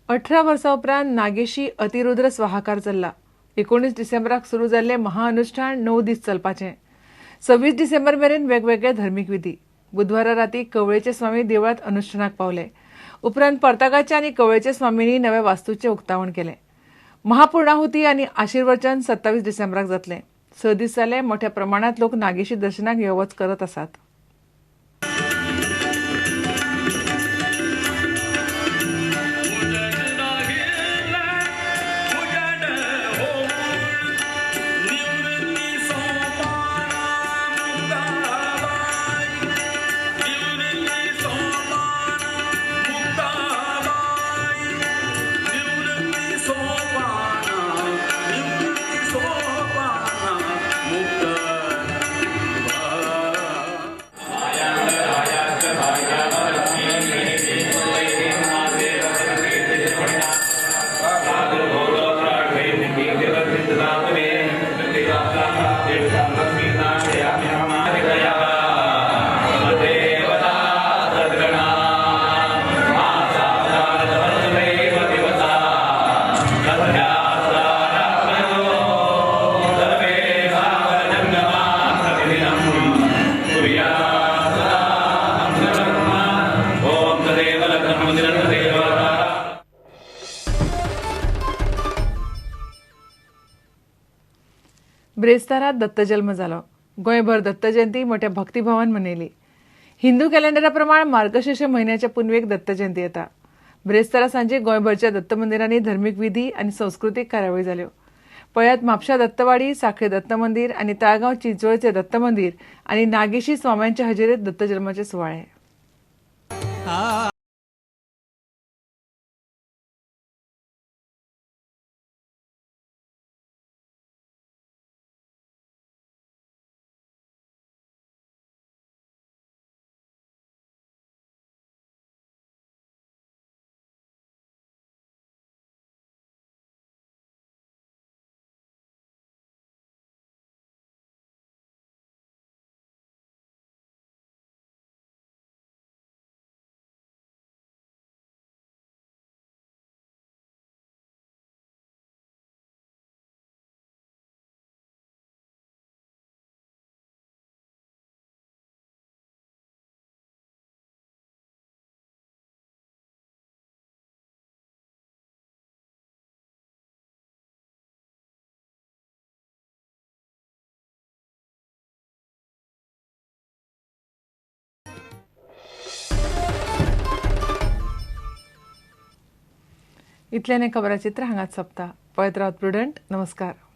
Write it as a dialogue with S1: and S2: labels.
S1: 18 वर्सां उपरांत नागेशी अतिरुद्र स्वाहाकार चल्ला. 19 डिसेंबराक सुरू जाल्लें महाअनुष्ठान 9 दीस चलपाचें. 26 डिसेंबर मेरेन वेगवेगळे धर्मीक विधी. बुधवारा राती कवळेचे स्वामी देवळांत अनुष्ठानाक पावले. उपरांत पर्तगाच्या आनी कवळेच्या स्वामींनी नव्या वास्तूचें उक्तावण केलें. महापूर्णाहुती आनी आशीर्वचन 27 डिसेंबराक जातलें. 6 दीस जाले मोठ्या प्रमाणांत लोक नागेशी दर्शनाक यो वच करत आसात. ब्रेस्तारात दत्तजन्म जालो. गोंयभर दत्तजयंती मोठ्या भक्तिभावान मनयली. हिंदू कॅलेंडरा प्रमाण मार्गशीर्ष म्हयन्याच्या पुनवेक दत्तजयंती येता. ब्रेस्तारा सांजे गोंयभरच्या दत्तमंदिरांनी धर्मीक विधी आनी संस्कृतीक कार्यावळी जाल्यो. पळयात म्हापशा दत्तवाडी, साखळे दत्तमंदिर आनी ताळगांव चिंचोळचे दत्तमंदिर आनी नागेशी स्वाम्यांच्या हजेरेत दत्तजन्माचे सुवाळे. इतल्याने खबराचित्र हांगाच सोंपता. पळयत रावत प्रुडंट. नमस्कार.